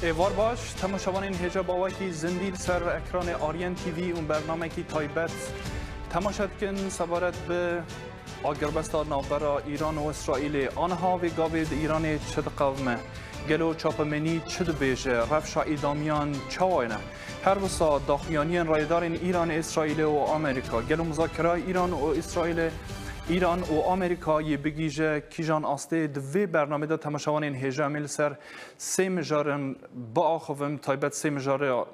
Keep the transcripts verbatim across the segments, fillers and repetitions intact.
Êvar baş, temaşevanên hêja bawekî zindî li ser ekranê Aryen T V û bernamekî taybet temaşe dikin sebaret bi agirbesta navbera Îran û Îsraîlê. Aniha vê gavê di Îranê çi diqewime? Gelo çapemenî çi dibêje? Rewşa îdamiyan çawa ne? Her wisa daxuyaniyên rêdarên Îran, Îsraîlê û Amerîka. Gelo muzakera Îran û Îsraîlê, Îran û Amerîka yê bigihîje kîjan astê? Di vê bernamê de temaşevanên hêja em ê li ser sê mijarin biaxivim, taybet sê mijarê,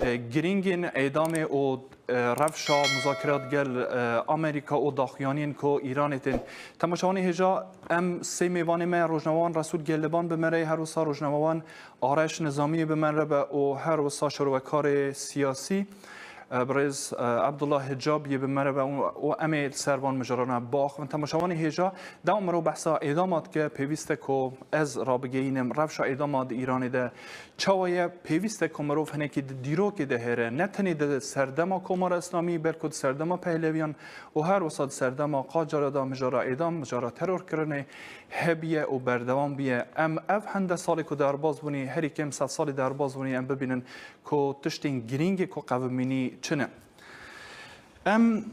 e, girîngên êdamê û, e, rewşa muzakerat gel, e, Amerîka û daxuyaniyên ku Îranê tên. Temaşevanê hêja, em sê mêvanê me, rojnamewan Resûl Geliban bi me re ye, her wisa rojnamewan Areş Nizamiyê bi me re be û her wisa şerwekarê siyasî, e, birêz, e, Abdullah Hicab yê bi me re be û, û em ê li ser van mijarana biaxivin. Temaşevanê hêja, dema mirov behsa êdama dike, pêwîst e ku ez rabigihînim rewşa êdama di Îranê de çawa ye. Pêwîst e ku mirov hinekî di dîrokê de hêre, ne tenê di serdema Komara Îslamî, belku di serdema Pehleviyan û her wisa di serdema Qacara de mijara êdam, mijara terorkirinê hebiye û berdewam biye. Em ev hende salê ku derbas bûnî, herî kêm sed salî derbas bûnî, em bibînin ku tiştên girîngê ku qevimînî çi ne. Em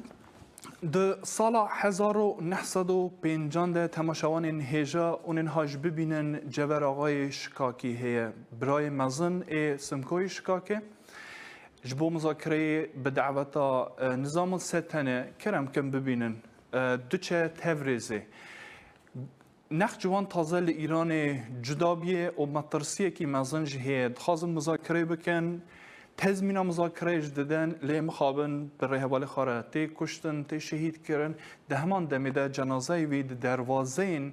di sala hezar û neh sed û pêncan de temaşevanên hêja û niha jî bibînin Cever Axayê Şikakî heye. Birayê mezin ê Simkoyê Şikakê ji bo muzakereyê bi daweta, e, Nizam û Setene kerem kin bibînin. E, diçe Tevrêzê. Nexc wan taze li Îranê cuda bûye û metirsiyekî mezin jî heye. Dixwazin muzakereyê bikin, tezmîna muzakereyê jî didin, lê mixabin bi rêhevalê xwe re tê kuştin, tê şehîd kirin. Di heman demê de cenazeyê wî di derwazeyên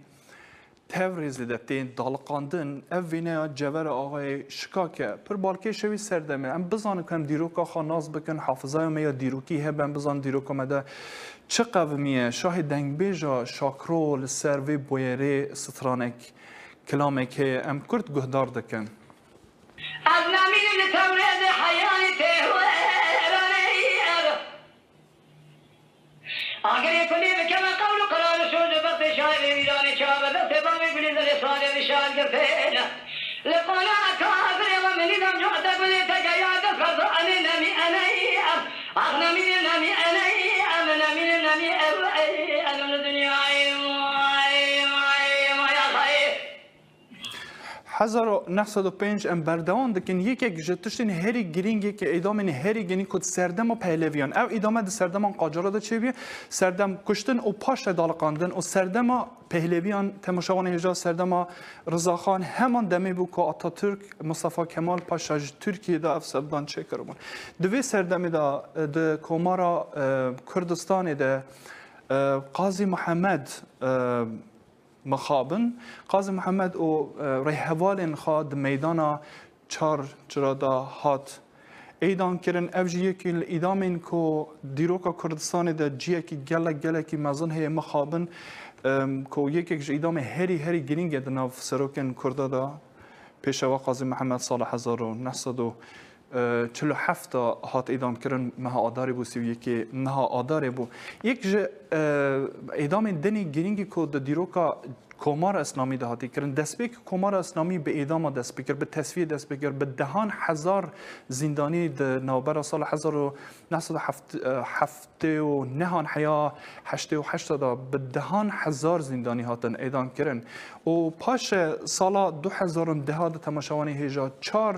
Tevrêzê de tên daliqandin. Ev wêneya Cevera Axayê Şikak e. Pir balkêş e wî serdemê. Em bizanin ku em dîroka xwe nas bikin, hafizaya me ya dîrokî hebe, em bizanin dîroka me de çi qevimî ye. Şahê dengbêja Şakro li ser vê bûyerê stranek, kilamek heye. Em kurt guhdar dikin. Ez nemînim li Tewrêzê heyanî tê hûraneyî ev. Agerê kulî bikeme qewl û qerar û şûr ji bextê şairê wîranê çabe destê bavê gulî zerê sadê vî şair girtêne. Li qona kafirê we minî dem cuhte gulê teke ya dest xerza enê nemî eneyî em. Ax nemî nemî eneyî em, nemî nemî ew ey elim li dinyayê. Vay, vay, vay, axayê. Hezar û neh sed û pênc em berdewam dikin. Yekek ji tiştên herî girîng, yekê êdamên herî girîng ku di serdema Pehleviyan, ev îdame di serdema Qacara de çêbûye, serdem kuştin û paş de daliqandin û serdema Pehleviyan, temaşevanê hêja, serdema Rizaxan heman demê bû ku Atatürk, Mustafa Kemal Paşa ji Tirkiyê de ev serdana çêkiribûn. Di vê serdemê de, e, di Komara, e, Kurdistanê de, e, Qazî Mihemed, e, mixabin. Qazî Mihemed û, e, rêhevalên xwe di meydana Çar Çira de hat êdam kirin. Ev jî yekî li îdamên ku dîroka Kurdistanê de ciyekî gelek, gelekî mezin heye mixabin, em, ku yekek ji îdamê herî, herî girîng e di nav serokên Kurda de. Pêşewa Qazî Mihemed sala hezar û neh sed û çil û heft de hat îdam kirin, meha Adarê bû, sî û yekê meha Adarê bû. Yek ji, e, îdamên dinê girîngî ku di dîroka Komara Îslamî de hatî kirin. Destpêk Komara Îslamî bi îdama dest pê kir, bi tesfiyê dest pê kir, bi dehan hezar zîndanî di navbera sala hezar û neh sed û heftê û nehan heya heştê û heşt de bi dehan hezar zîndanî hatin îdam kirin. Û paşê sala du hezar û deh de temaşevanê hêja çar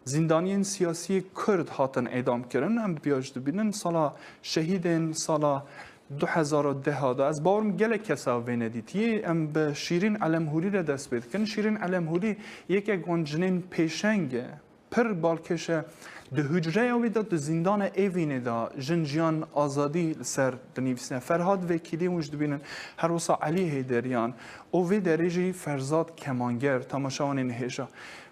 zîndaniyên siyasî Kurd hatin îdam kirin. Em bi piyaj dibînin sala şehîdên sala du hezar û deh de. Ez bawerim gelek kesa vê nedîtiye. Em bi Şîrîn Elemhûlî re dest pê dikin. Şîrîn Elemhûlî yekek wan jinên pêşeng e. Pir balkêş e. Di hucreya wî de, di zîndana Evînê de Jin, Jiyan, Azadî li ser dinivîsine. Ferhad Vekîlî hûn jî dibînin, her wisa Elî Heyderiyan û vê derê jî Ferzad Kemanger, temaşevanên hêja.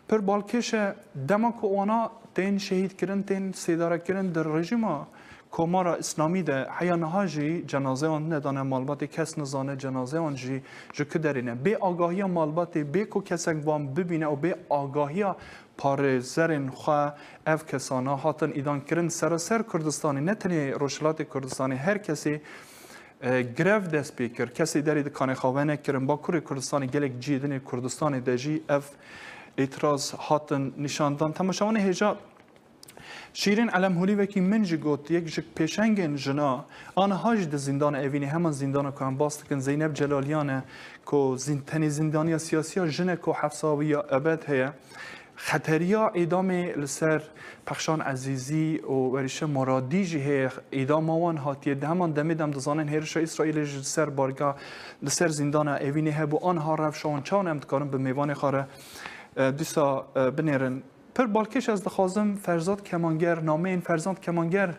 Pir balkêş e, dema ku wana tên şehîd kirin, tên sêdare kirin di rejîma Komara Îslamî de, heya niha jî cenazeya wan nedane malbatê, kes nizane cenazeya wan jî ji ku derê ne. Bê agahiya malbatê, bê ku kesek wan bibîne û bê agahiya parêzerên xwe ev kesana hatin îdam kirin. Seraser Kurdistanê, ne tenê Rojhilatê Kurdistanê, her kesê, e, grev dest pê kir. Kesê derê dikanê xwe venekirin. Bakurê Kurdistanê, gelek cihê dinê Kurdistanê de jî ev îtiraz hatin nîşandan. Temaşevanê hêja, Şîrîn Elemhûlî wekî min jî got, yek ji pêşengên jina, aniha jî di zîndana Evînê, heman zîndana ku em bas dikin, Zeynep Celaliyan e, ku zîn-, tenê zîndaniya siyasî ya jin e ku hefsa wî ya ebed heye. Xeteriya îdamê li ser Pexşan Ezîzî û Werîşe Moradî jî heye. Îdama wan hatiye. Di heman demê de em dizanin hêrişa Îsraîlê jî li ser barga, li ser zîndana Evînê hebû. Aniha rewşa wan çawan em dikarin bi mêvanê xwe re, e, dîsa, e, binêrin. Pir balkêş ez dixwazim Ferzad Kemanger, nameyên Ferzad Kemanger,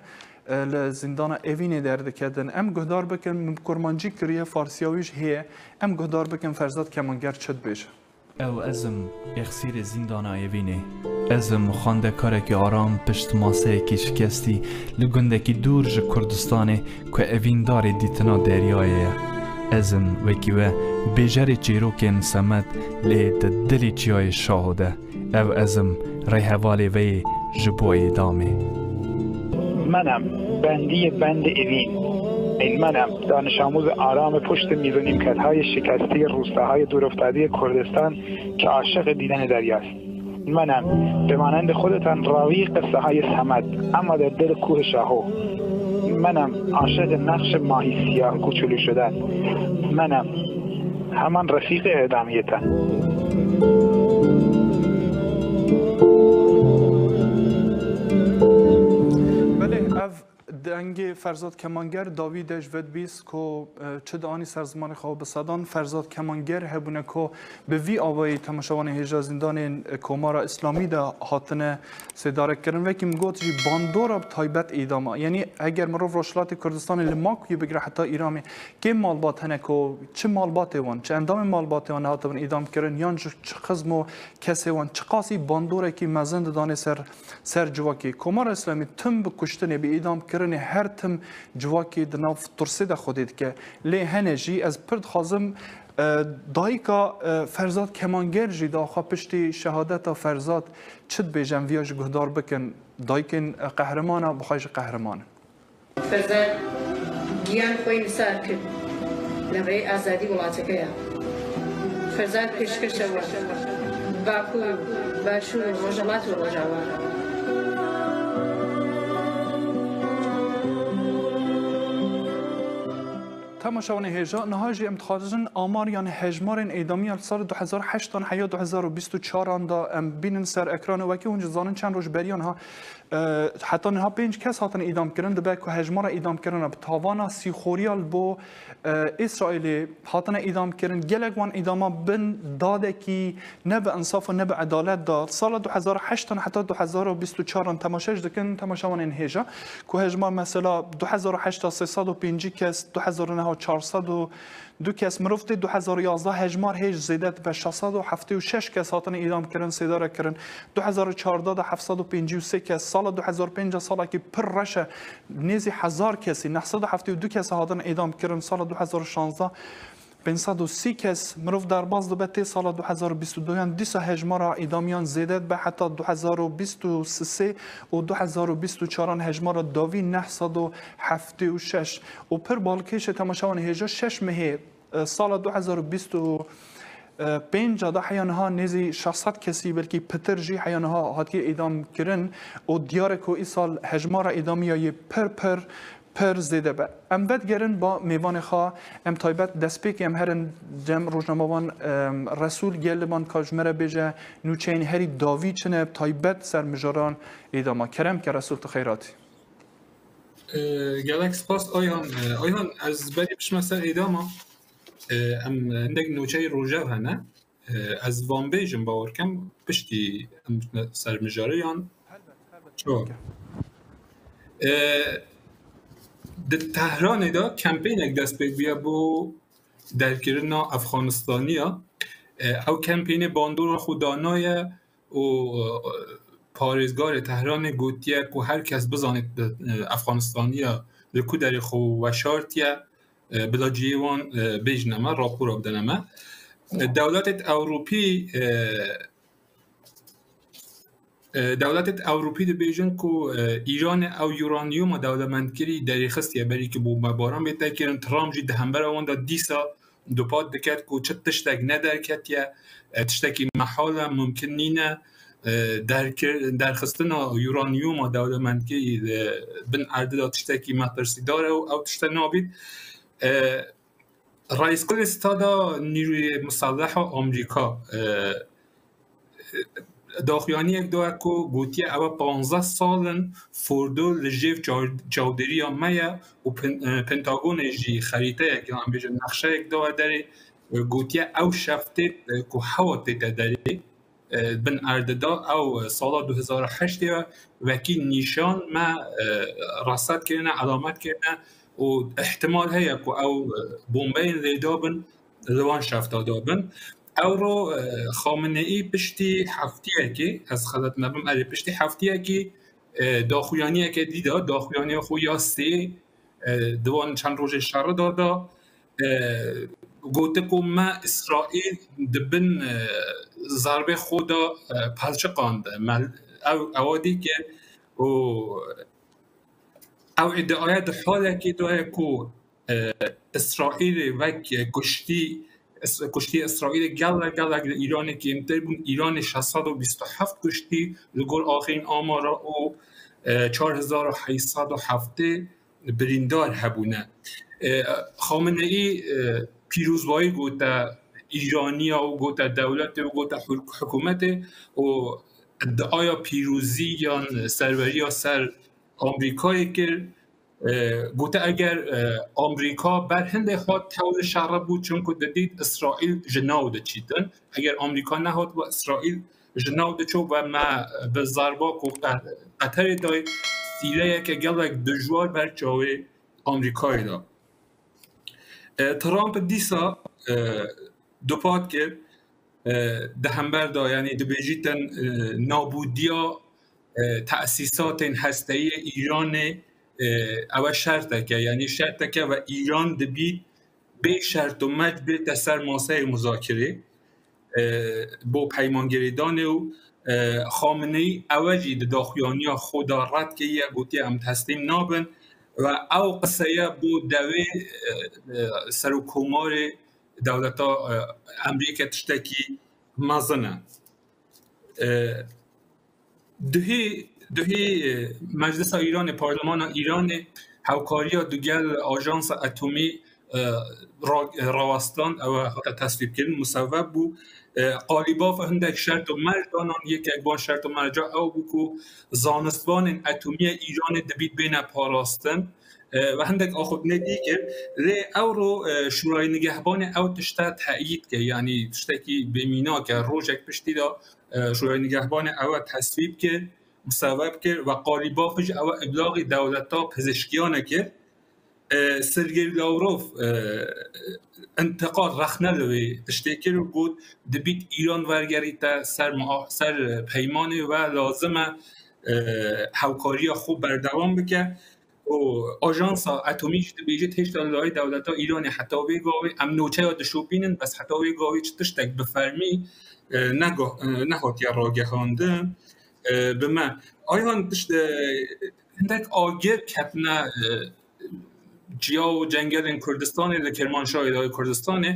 e, li zîndana Evînê derdiketin. Em guhdar bikin, min bi kurmancî kiriye, farsîya wî jî heye. Em guhdar bikin Ferzad Kemanger çi dibêje. Ew ez im, êxsîrê zîndana Evînê. Ez im xwendekarekî aram pişt maseyekî şikestî li gundekî dûr ji Kurdistanê ku evîndarê dîtina deryayê ye. Ez im wekî we bêjerê çîrokên semed lê di dilê çiyayê Şaho de. Ew ez im, rêhevalê ve yê ji bo îdamê. من ام بندی بند اوین. من ام دانش آموز آرام پشت میز و نیمکت های شکسته روستاهای دورافتاده کردستان که عاشق دیدن دریاست. من ام به مانند خودتان راوی قصه های صمد، اما در دل کوه شاهو. من ام عاشق نقش ماهی سیاه کوچولو شدن. من ام همان رفیق اعدامیتان. Belê, ev dengê Ferzad Kemanger dawî de ji ve dibîst ku, e, çi dianî ser zimanê xwe bi sedan Ferzad Kemanger hebûne ku bi vî awayî temaşevanê hêja zîndanên, e, Komara Îslamî de hatine sêdarek kirin. Wekî min got jî bandora bi taybet îdama. Yanî eger mirov Rojhilatê Kurdistanê li Makuyê bigire heta Îramê, kêm malbat hene ku çi malbatê wan, çi endamên malbatê wan hatibin îdam kirin, yan ji çi xizm û kesê wan çiqasî bandorekî mezin didanê ser, ser civakê. Komara Îslamî tim bi kuştinê, bi îdam kirinê her tim civakê di nav tirsê de xwedê dike. Lê hene jî ez pir dixwazim, e, dayika, e, Ferzad Kemanger jî daxwe piştî şehadeta Ferzad çi dibêje em viya jî guhdar bikin. Dayikên, e, qehrimana, bixwe jî qehriman in. Ferzad giyan xwe nisar kir li rê azadî welateke ya. Ferzad pêşkeşa we Bakur, Başûr û Rojhilat û Rojava. Temaşevanê hêja, niha jî em dixwazin amar yan hejmarên îdamiya li sala du hezar heştan heya du hezar û bîst û çaran de em bînin ser ekranê. Wekî hûn jî zanin çend roj beriyan ha, e, heta niha pênc kes hatine îdam kirin. Dibe ku hejmara îdam kirina bi tawana sîxoriya li bo, e, Îsraîlê hatine îdam kirin. Gelek wan îdama bin dadekî ne bi insaf û ne bi edalet da. Sala du hezar heştan heta du hezar û bîst û çaran temaşe jî dikin, temaşevanên hêja, ku hejmar mesela du hezar û heşta sê sed û pêncî kes, du hezar û nehê çar sed û du kes, mirov tê du hezar û yazdeh hejmar hêj zêde dibe, şeş sed û heftê û şeş kes hatine îdam kirin, sêdare kirin. Du hezar û çardeh de heft sed û pêncî û sê kes, sala du hezar û pênc salekî pir reş e, nêzî hezar kesî, neh sed û heftê û du kes hatin îdam kirin, sala du hezar û şazdeh pênc sed û sî kes, mirov derbas dibe tê sala du hezar û bîst û duyan, dîsa hejmara îdamiyan zêde dibe, heta du hezar û bîst û sê û du hezar û bîst û çaran hejmara dawî neh sed û heftê û şeş. Û pir balkêş e temaşevanê hêja, şeş mehê, e, sala du hezar û bîst û pênc de heya niha nêzî şeş sed kesî, belkî pitir jî heya niha hatiye îdam kirin û diyar e ku îsal hejmara îdamiya yê pir pir pir zêde be. Em vedigerin ba mêvanê xwe, em taybet destpêkê em herin cem rojnamevan, em, Resûl Geliban ka ji me re bêje nûçeyên herî dawî çi ne, taybet ser mijaran îdama. Kerem ke Resûl, tu xeyratî. Ee, gelek spas Ayhan. Ee, Ayhan, ez berî bişime ser îdama. Ee, em hindek nûçeyê rojev hene. Ee, ez van bêjim, bawer kem, piştî em ser mijarê yan. Helbet, helbet. Ço. Peki. Ee, di Tehranê de kempênek dest pê bûye bo derkirina Efxanistaniya. Ee, ew kempênê bandora xwe danaye û, e, parêzgarê Tehranê gotiye ku her kes bizanê, e, Efxanistaniya li ku derê xwe weşartiye, e, bila cihê wan, e, bêjine me, rapora bidine me. E, dewletêt Ewropî, e, e, dewletêt Ewropî dibêjin ku, e, Îranê ew uranyuma dewlemendkirî derêxistiye berî ku bombebaran bête kirin. Trump jî di hembera wan de dîsa dupat diket ku çi tiştek nederketiye, e, tiştekî mehal e, mumkin nîne. E, derkir-, derxistina uranyuma dewlemendkirî li bin erdê de tiştekî metirsîdar e û ew tişte nabît. E, Reîskulê Stada Nîroyê Miseleh a Amerîka, e, daxuyaniyek daye ku gotiye ew e panzdeh sal in Fordo li jêv çaw-, çawdêriya me ye û Pen-, e, Pentagonê jî xerîteyek, yan bêjin nexşeyek daye derê, e, gotiye ew şev tê, e, ku hewa tête derê, e, bin erdê de ew, e, sala du hezar û heştê ye, wekî nîşan me, e, resed kirine, elamet kirine û ihtimal heye ku ew, e, bombeyên lê dabin, li wan şefta dabin. Ewro, e, Xameneî piştî heftiyekê, ez xelet nebim, erê, piştî heftiyekê, e, daxuyaniyeke dî da, daxuyaniya xwe ya sê, e, di wan çend rojê şerî da da, e, gote ku me Îsraîl di bin, e, zerbê xwe de, e, pelçiqand. Me ew, ewa dî kir û ew îdiaya di halekê de ye ku, e, Îsraîlê wek kuştî, Îs-, kuştî Îsraîlê gelek, gelek li Îranê kêmtir bûn. Îranê şeş sed û bîst û heft kuştî li gor axirîn amara û, e, çar hezar û heyt sed û heftê birîndar hebûne. E, Xameneî, e, pîrozbayî gote Îraniya û gote dewletê û gote huk-, hikûmetê û iddiaya pîrozî yan serweriya ser Amerîkayê kir. E, gote eger, e, Amerîka ber hindê hat tewlê şerê bû, çunku didît Îsraîl ji nav diçîtin. Eger Amerîka nehat, wa Îsraîl ji nav diçû ve me bi zerba ku Qe-, Qeterê dayê sîreyeke gelek dijwar ber çavê Amerîkayê da. E, Trump dîsa, e, dupat kir, e, di hember da, yanî dibêjîtin, e, nabûdiya, e, tesîsatên hesteyî yê Îranê, e, ew e şerteke, yanî şerteke ve Îran dibî bê şert û merc bête ser maseyê muzakirê, e, bo peymangerêdanê û, e, Xameneî ewe jî di daxuyaniya xwe de red kiriye, gotiye em teslîm nabin ve ew qiseye bo dewê, e, e, serokkomarê dewleta, e, Amerîkê tiştekî mezin e. E, Duhî, duhî, e, Meclisa Îranê, Parlemana Îranê hewkariya digel Ajansa Atomî, e, ra-, e, rawestan, ew hate tesvîbkirin, museweb bû. E, qalîbaf hindek şert û merc danan, yekek van şert û merca ew bû ku zanistvanên atomî yê Îranê dibît bêne parastin. E, ve hindek axaftinê dî kir. Lê ewro, e, Şurayê Nigebanê ew tişte teyîd kir, yanî tiştekî bêmînak e. Rojek piştî de, e, Şurayê Nigebanê ew tesvîb kir, museweb kir ve qalîbaf jî ew îblaxî dewleta pizîşkiyane kir. E, Sergey Lavrov, e, întiqad, rexne li wê tiştê kir û got, dibît Îran wergerîte ser mua-, ser peymanê ve lazim e, e, hewkariya xwe berdewam bike. û Ajansa Atomî jî dibêjit, hêşta li layê dewleta Îranê heta vê gavê em nûçeya dişopînin, bes heta vê gavê çi tiştek bi fermî, e, nega-, e, nehatiye ragihandin, e, bi me. Ayhan tişt, e, hindek agir ketine, e, ciya û cengelên Kurdistanê li Kirmanşahê, Dayê Kurdistanê.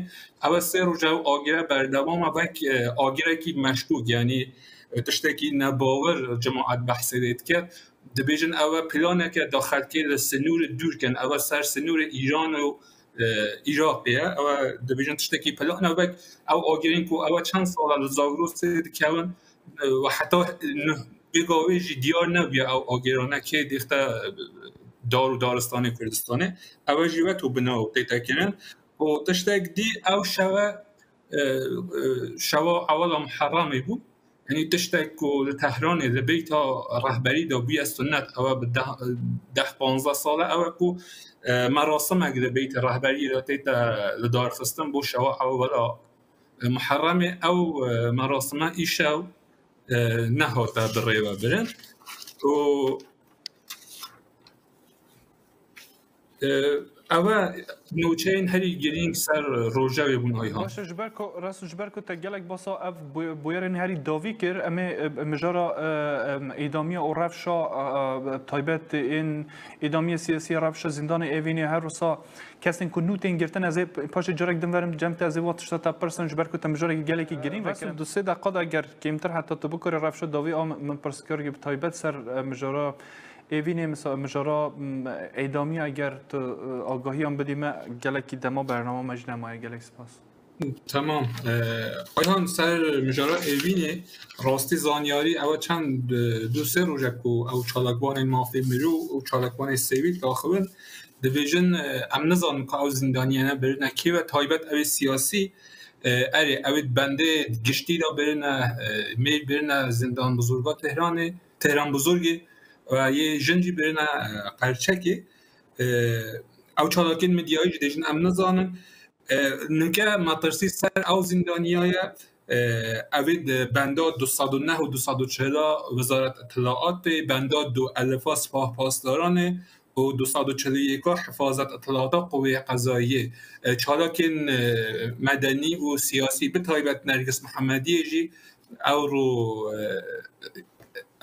Ew e sê roj ew agire berdewam e, wek, e, agirekî meşkûk, yanî, e, tiştekî nebawir cemaet behsê lê dike. Dibêjin ew e planeke da xelkê li sinûrê dûr kin, ew e ser sinûrê Îran û, e, Iraqê ye. Ew e, dibêjin tiştekî plan e, wek ew agirên ku ew e çend sal e li Zagrosê dikevin, e, û heta, e, bê gavê jî diyar nebûye ew agirane kê dixte, e, dar û daristanê Kurdistanê. Ew e jî wek û bina û tête kirin. Û tiştek dî ew şev e, e, e, şeva ewela Muherremê bû. Yanî tiştek ku li Tehranê li beyta rehberî de bûye sunnet, ew e bi deh, deh panzdeh sal e, ew e ku, e, merasimek li beyta rehberî de tête lidarxistin bo şeva ewela, e, Muherremê. Ew, e, merasime îşev, e, nehate birêvebirin. Û, e, Ev e nûçeyên herî girîng ser rojevê bûn Ayhan. Baş e, ji ber ku, Resul, ji ber ku te gelek basa ev bû-, bûyerên herî dawî kir, em ê, e, mijara, e, em, îdamiya û rewşa, e, e, taybet ên îdamiyê siyasî, rewşa zîndanê Evînê, her wisa kesên ku nû tên girtin, ez ê p-, paşê carek din verim cem te, ez ê wa tişta te pirsin, ji ber ku te mijarekî gelekî girîng vekir. Resul, du sê deqa de eger kêmtir heta tu bikarî rewşa dawî a min, min pirsgirêkî bi taybet ser, e, mijara Evînê, misa-, mijara, m, îdamî eger tu, e, agahiyan bidî me, gelekî dema bernama me jî nemaye. Gelek spas. Tamam. E, Ayhan, ser mijara Evînê rastî zanyarî ew çend, e, du sê roj e ku ew çalakvanên mafê mirov û çalakvanên sivîl daxivin, dibêjin, e, em nizanin ku ew zîndaniyane birine kê ve, taybet ew ê siyasî, e, erê, ew ê bendê giştî de birine, e, mêr birine zindan buzurga Tehranê, Tehran Buzurgê, e, yê jin jî birine, e, qerçekê. E, ew çalakên medyayî jî dêjin em nizanin. E, nike metirsî ser ew zîndaniya ye. E, ev ê di benda du sed û neh û du sed û çil a Wezaret Îtilaatê, benda du elifa Sipah Pasdaranê û du sed û çil û yek a Hifazet Îtilaata Qûweyê Qezayiyê. E, çalakên, e, medenî û siyasî, bi taybet Nergis Mihemediyê jî ew ro, e,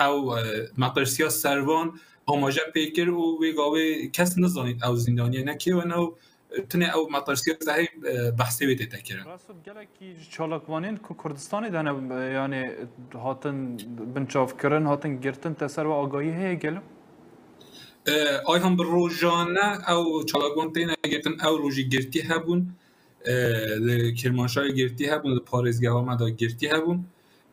ew, e, metirsiya ser van amaje pê kir û wê gavê kes nizanît ew zîndaniyê ne kê wene û, e, tenê ew metirsiya zehê, e, behsê wê tête kirin. Resul, gelekî ji çalakvanên ku Kurdistanê de hene, e, yanî hatin binçavkirin, hatin girtin, te ser we agahî heye gelo? E, Ayhan, bi rojane ew çalakvan têne girtin, ew rojî girtî hebûn. E, li Kirmanşahê girtî hebûn, li parêzgeha me de girtî hebûn.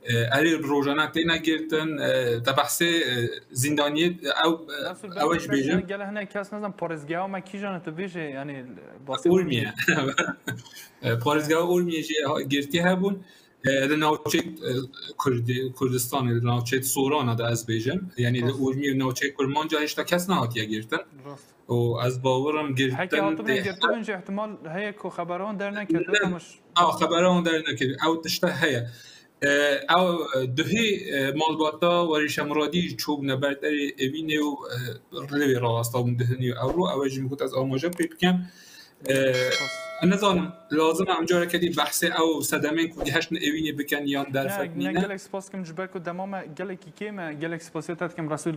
E, erê rojane têne girtin, e, te behsê, e, zîndaniyê, e, ew, e, Resul, ew ê ji bêjim. Gele hinek kes nezan parêzgeha me kîjan e tu bêjê, yanî basê Urmiye. E, parêzgeha Urmiye jî ha-, girtî hebûn. E, li navçeyê, e, Kurdî-, Kurdistanê, li navçeyê Sorana de ez bêjim. Yanî li Urmiye û navçeyê Kurmanca hêşta kes nehatiye girtin. Rast. û ez bawer im girtin. Heke hatibûn girtibûn jî ihtimal heye ku xebera wan derneketiye. Ne. Tamam. Aw, xebera wan derneketiye. Ew tişta heye. E, ew, e, duhî, e, malbata Werîşe Muradî çûbûne ber derê Evînê û, e, li wê rawestabûn duhinî û ewro. Ew ê jî min got ez amaje pê bikim. E, ez nizanim, lazim e em careke dî behsê ew sedemên ku gihiştin Evînê bikin yan derfet nîne. Ne, ne, gelek spas dikim ji ber ku dema me gelekî kêm e, gelek spasiya te dikim Resûl.